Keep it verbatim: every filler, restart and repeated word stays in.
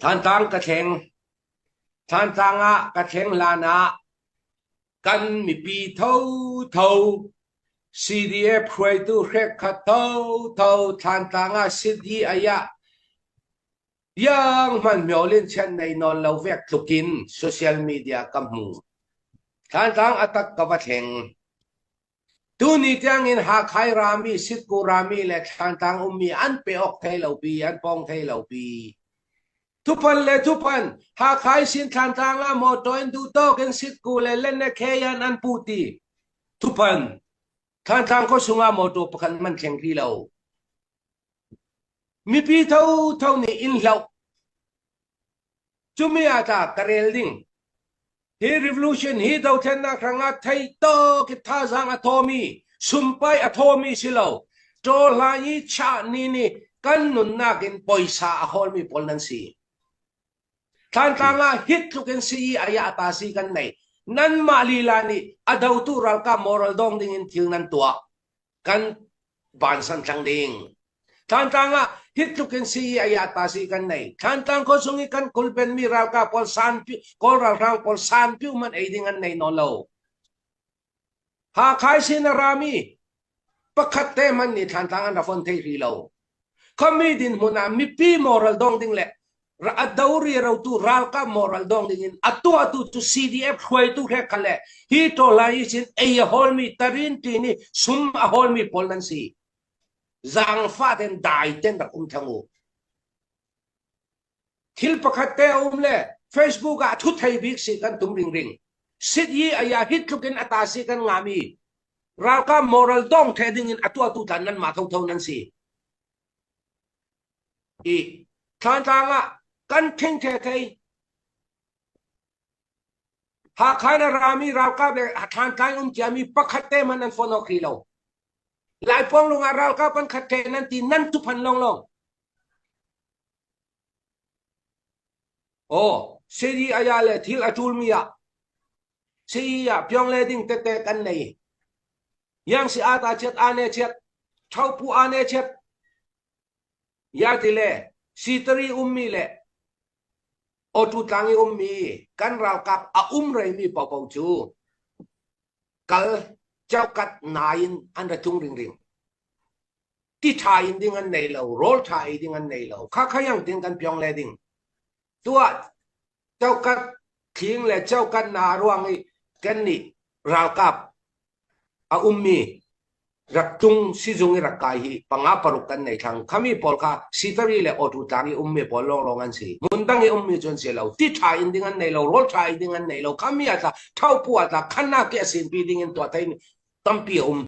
Thantlang ka thleng, Thantlang ah ka thleng hlan ah kan mipi thotho, C D F hruaitu hrekkhat thotho Thantlang ah sit i ai ah iang hman miawl in chiat nei nawn lo vek tlukin social media ka hmu. Thantlang a tak ka va thleng. Tuni tiangin Hakhai rami, Sitku rami le Thantlang ummi an pe awk thei lo pi, an pawng thei lo pi. Thuphan le thuphan, Hakhai sin Thantlang ah mawtaw in duhtawk in Sitku le Lennekhei an an puti. Thuphan, Thantlang khuasung ah mawtaw pakhat man thleng ri lo. Mipi thotho nih in hlauh. Cumi ah tla ka rel ding. Hi revolution, hi dothlennak hrangah theitawk i thazang a thawmi, sumpai a thawmi si lo. Tawlhlai i chah ni ni kan nunnak in pawisa a hawlmi pawl nan si. Thantlang ah hi tlukin si i ai ah a ta si kan nei. Nanmah lila nih a dotu ralkap moral dawng dingin thil nan tuah. Kan bansan thlang ding. Thantlang ah hi tlukin si i ai ah a ta si kan nei. Thantlang khuasung i kan kulbenmi ralkap pawl san piu, Kawl ralhrang pawl san piu man ei ding an nei nawn lo. Hakhai sin a rami pakhatte man nih Thantlang an ra fon thei ri lo. Khami dinhmun ah mipi moral dawng ding le ra-, a do ri a rotu ralkap moral dawng dingin a tuahtu cu C D F hruaitu hrekkhat le hi tawlhlai i sin ei a hawlmi, tarin tini sum a hawlmi pawl nan si. Zangfah ten dai ten rak um thang u. Thil pakhatte a um le Facebook ah thu thei bik si kan tum ringring. Sit i ai ah hi tlukin a ta si kan ngahmi ralkap moral dawng thei dingin a tuahtu tla nanmah thotho nan si. I Thantlang ah kan thing thei thei. Hakhai na rami ralkap le Thantlang um ciami pakhatte man an fon awk ri lo. Laipuang lungah ralkap an khat thei nan ti nan thuphan lawnglawng. Aw, C D I ah le thil a ṭulmi ah, C E ah piawng le ding tete kan nei. Yang si ata chiat, a ne chiat, thaupu a ne chiat. Ya ti le, sitari ummi le, awtu tlangi ummi, kan ralkap a um reimi paupau cu kal caukat nain an ra tung ringring. Ti ṭha in ding an nei lo, rawl ṭha ei ding an nei lo. Kha kha yang tin kan piawng le ding. Tuah caukat thling le caukat na ruang i kan nih ralkap a ummi rak tung sizung i rak kai hi panga paruk kan nei thlang. Khami pawl kha sitari le awtu tlang i ummi pawl lawnglawng an si. Mundang i ummi cu an si lo. Ti ṭha in ding an nei lo, rawl ṭha ei ding an nei lo. Khami a tla, thaupu a tla, khannak i a sinpi ding in tuah thei tampi a um.